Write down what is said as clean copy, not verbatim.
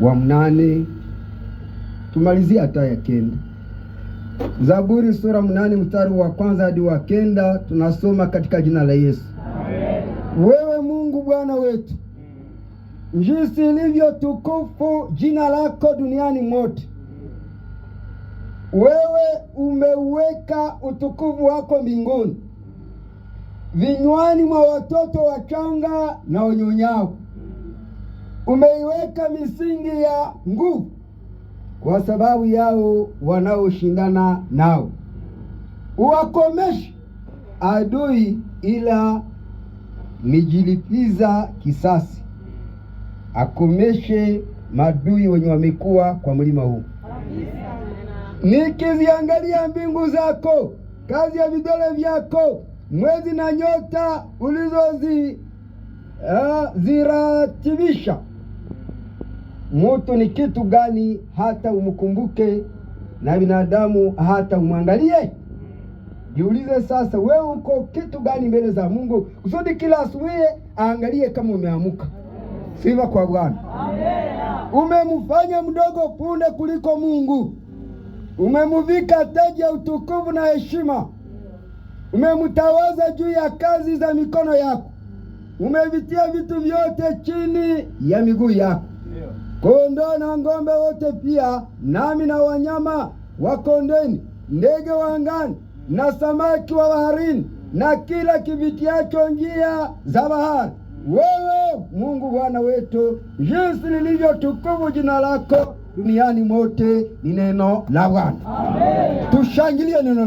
Wa mnane tumalizie hata ya 9. Zaburi sura 8 mstari wa kwanza hadi wa 9 tunasoma katika jina la Yesu. Amen. Wewe Mungu Bwana wetu, jinsi ilivyo tukufu jina lako duniani mote. Wewe umeuweka utukufu wako mbinguni, vinywani mwa watoto wachanga na wanyonyao. Umeiweka misingi ya nguvu kwa sababu yao wanaoshindana nao. Uwakomeshe adui, ila nijilipiza kisasi. Akomeshe madui wenye wamekuwa kwa mlima huu. Nikiziangalia mbingu zako, kazi ya vidole vyako, mwezi na nyota ulizozi ziratibisha, mutu ni kitu gani hata umkumbuke, na binadamu hata umwangalie? Jiulize sasa, wewe uko kitu gani mbele za Mungu, kusudi kila asubuhi aangalie kama umeamuka. Sifa kwa Bwana. Umemfanya mdogo punde kuliko Mungu, umemuvika taji ya utukufu na heshima, umemtawaza juu ya kazi za mikono yako, umevitia vitu vyote chini ya miguu yako, kondoo na ng'ombe wote pia, nami na wanyama wa kondeni, ndege wa angani na samaki wa baharini, na kila kivitiacho njia za bahari. Wewe Mungu Bwana wetu, jinsi lilivyo tukufu jina lako duniani mote, ni neno la Bwana. Tushangilie neno la